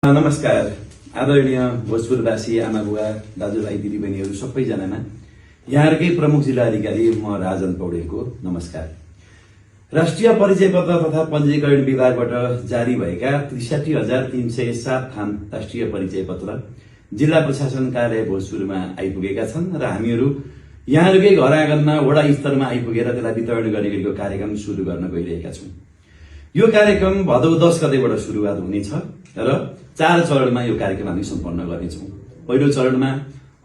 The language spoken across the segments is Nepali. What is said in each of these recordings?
नमस्कार आदरणीय भोजपुरवासी आमा बुवा दाजुभाइ दिदीबहिनीहरू सबैजनामा यहाँहरूकै प्रमुख जिल्ला अधिकारी म राजन पौडेलको नमस्कार। राष्ट्रिय परिचय पत्र तथा पञ्जीकरण विभागबाट जारी भएका ६३,३०७ थान राष्ट्रिय परिचय पत्र जिल्ला प्रशासन कार्यालय भोजपुरमा आइपुगेका छन् र हामीहरू यहाँहरूकै घर आँगनमा वडा स्तरमा आइपुगेर त्यसलाई वितरण गर्ने गरेको कार्यक्रम सुरु गर्न गइरहेका छौं। यो कार्यक्रम भदौ 10 गतेबाट सुरुवात हुनेछ र 4 चरणमा यो कार्यक्रम हामी सम्पन्न गर्नेछौं। पहिलो चरणमा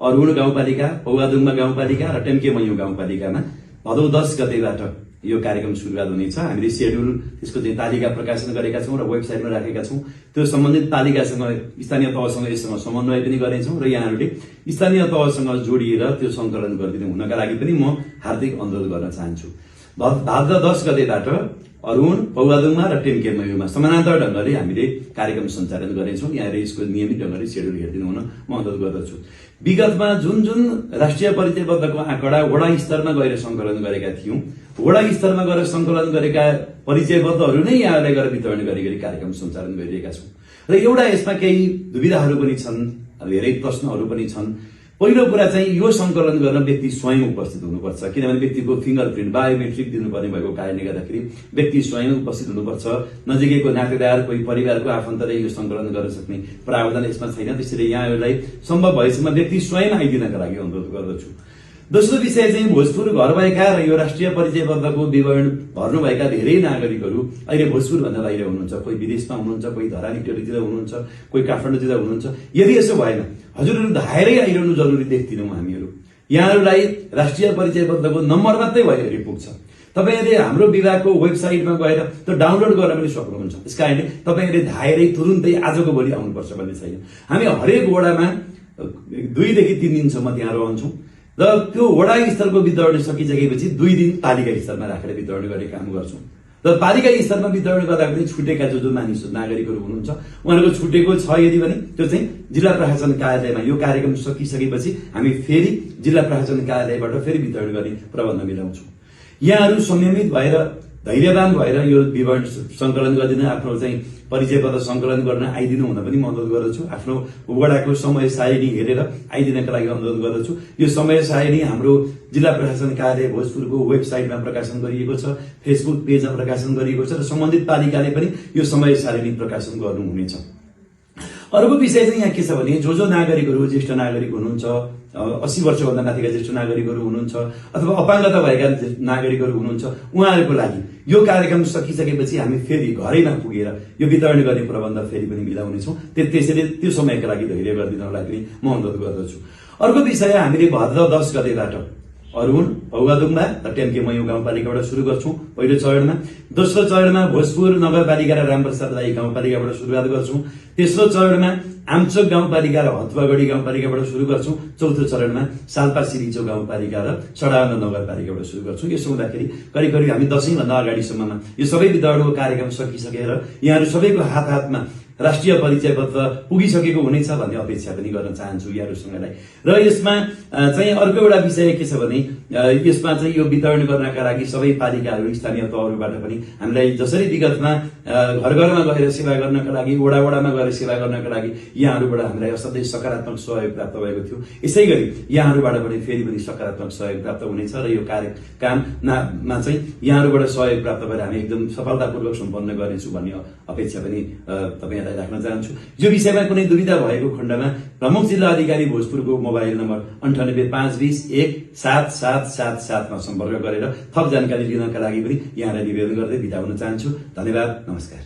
अरुण गाउँपालिका, पौवादुङमा गाउँपालिका र टेम्केमयू गाउँपालिकामा भदौ 10 गतेबाट यो कार्यक्रम सुरुवात हुनेछ। हामीले शेड्युल त्यसको चाहिँ तालिका प्रकाशन गरेका छौं र वेबसाइटमा राखेका छौं। त्यो सम्बन्धित तालिकासँग स्थानीय तहसँग यससँग समन्वय पनि गर्नेछौं र यहाँहरूले स्थानीय तहसँग जोडिएर त्यो संकलन गरिदिनु हुनका लागि पनि म हार्दिक अनुरोध गर्न चाहन्छु। भाद्र 10 गतेबाट अरुण, पौवादुङमा र टेम्केमयूमा समानान्तर ढंगले हामीले कार्यक्रम सञ्चालन गर्नेछौं। यहाँले यसको नियमित ढंगले शेड्युल हेरिदिनु हुन म अनुरोध गर्दछु। विगतमा जुन राष्ट्रिय परिचय पत्रको आँकडा वडा स्तरमा गएर संकलन गरेका थियौं, वडा स्तरमा गएर संकलन गरेका परिचय पत्रहरू नै यहाँलाई गएर वितरण गरी कार्यक्रम सञ्चालन गरिरहेका छौं। र एउटा यसमा केही दुविधाहरू पनि छन्, धेरै प्रश्नहरू पनि छन्। पहिलो कुरा चाहिँ यो संकलन गर्न व्यक्ति स्वयं उपस्थित हुनुपर्छ, किनभने व्यक्तिको फिंगरप्रिन्ट बायोमेट्रिक दिनुपर्ने भएको कारणले गर्दाखेरि व्यक्ति स्वयं उपस्थित हुनुपर्छ। नजिकैको नातेदार कोही परिवारको आफन्तले यो संकलन गर्न सक्ने प्रावधान यसमा छैन। त्यसैले यहाँहरूलाई सम्भव भएसम्म व्यक्ति स्वयं आइदिनका लागि अनुरोध गर्दछु। दोस्रो विषय चाहिँ भोजपुर घर भएका र यो राष्ट्रिय परिचय पत्रको विवरण भर्नुभएका धेरै नागरिकहरू अहिले भोजपुर भन्दा बाहिर हुनुहुन्छ। कोही विदेशमा हुनुहुन्छ, कोही धरानी टेरीतिर हुनुहुन्छ, कोही काठमाडौँतिर हुनुहुन्छ। यदि यसो भएन, हजुरहरू धाएरै आइरहनु जरुरी देख्दिनौं हामीहरू। यहाँहरूलाई राष्ट्रिय परिचय पत्रको नम्बर मात्रै भइरहे पुग्छ। तपाईहरुले हाम्रो विभागको वेबसाइटमा गएर त्यो डाउनलोड गर्न पनि सक्नुहुन्छ। त्यसकारणले तपाईहरुले धाएरै तुरुन्तै आजको भोलि आउनुपर्छ भन्ने छैन। हामी हरेक वडामा 2 देखि 3 दिनसम्म त्यहाँ रहन्छौं र त्यो वडा स्तरको वितरण सकिसकेपछि 2 दिन पालिका स्तरमा राखेर वितरण गर्ने काम गर्छौं। र पालिका स्तरमा वितरण गर्दा पनि छुटेका जो मानिस नागरिकहरू हुनुहुन्छ उहाँहरूको छुटेको छ यदि भने त्यो चाहिँ जिल्ला प्रशासन कार्यालयमा यो कार्यक्रम सकिसकेपछि हामी फेरि जिल्ला प्रशासन कार्यालयबाट फेरि वितरण गर्ने प्रबन्ध मिलाउँछौं। यहाँहरू संयमित भएर धैर्यवान भएर यो विवरण संकलन गरिदिन, आफ्नो चाहिँ परिचय पत्र संकलन गर्न आइदिनु हुन पनि म अनुरोध गर्दछु। आफ्नो वडाको समय सारिणी हेरेर आइदिनका लागि अनुरोध गर्दछु। यो समय सारिणी हाम्रो जिल्ला प्रशासन कार्यालय भोजपुरको वेबसाइटमा प्रकाशन गरिएको छ, फेसबुक पेजमा प्रकाशन गरिएको छ र सम्बन्धित पालिकाले पनि यो समय सारिणी प्रकाशन गर्नुहुनेछ। अर्को विषय चाहिँ यहाँ के छ भने जो नागरिकहरू ज्येष्ठ नागरिक हुनुहुन्छ, 80 वर्षभन्दा माथिका ज्येष्ठ नागरिकहरू हुनुहुन्छ अथवा अपाङ्गता भएका नागरिकहरू हुनुहुन्छ, उहाँहरूको लागि यो कार्यक्रम सकिसकेपछि हामी फेरि घरैमा पुगेर यो वितरण गर्ने प्रबन्ध फेरि पनि मिलाउनेछौँ। त्यसैले त्यो समयका लागि धैर्य गरिदिनलाई पनि म अनुरोध गर्दछु। अर्को विषय हामीले भाद्र 10 गतेबाट अरुण, पौवादुङमा र टेम्केमयू गाउँपालिकाबाट सुरु गर्छौं पहिलो चरणमा। दोस्रो चरणमा भोजपुर नगरपालिका र रामप्रसाद राई गाउँपालिकाबाट सुरुवात गर्छौं। तेस्रो चरणमा आमचोक गाउँपालिका र हतुवागढी गाउँपालिकाबाट सुरु गर्छौं। चौथो चरणमा साल्पा सिरिचो गाउँपालिका र सडाउन नगरपालिकाबाट सुरु गर्छौं। यसो हुँदाखेरि करिब हामी 10 भन्दा अगाडिसम्ममा यो सबै वितरणको कार्यक्रम सकिसकेर यहाँहरू सबैको हातमा राष्ट्रिय परिचय पत्र पुगिसकेको हुनेछ भन्ने अपेक्षा पनि गर्न चाहन्छु यहाँहरूसँगलाई। र यसमा चाहिँ अर्को एउटा विषय के छ भने यसमा चाहिँ यो वितरण गर्नका लागि सबै पालिकाहरू स्थानीय तहहरूबाट पनि हामीलाई जसरी विगतमा घर घरमा गएर सेवा गर्नका लागि, वडा वडामा गएर सेवा गर्नका लागि यहाँहरूबाट हामीलाई असाध्यै सकारात्मक सहयोग प्राप्त भएको थियो, यसै गरी यहाँहरूबाट पनि फेरि पनि सकारात्मक सहयोग प्राप्त हुनेछ र यो कार्यक्रममा चाहिँ यहाँहरूबाट सहयोग प्राप्त भएर हामी एकदम सफलतापूर्वक सम्पन्न गर्नेछु भन्ने अपेक्षा पनि तपाईहरुलाई राख्न चाहन्छु। यो विषयमा कुनै दुविधा भएको खण्डमा प्रमुख जिल्ला अधिकारी भोजपुरको मोबाइल नम्बर 9852017777 मा सम्पर्क गरेर थप जानकारी लिनका लागि पनि यहाँलाई निवेदन गर्दै बिदा हुन चाहन्छु। धन्यवाद, नमस्कार।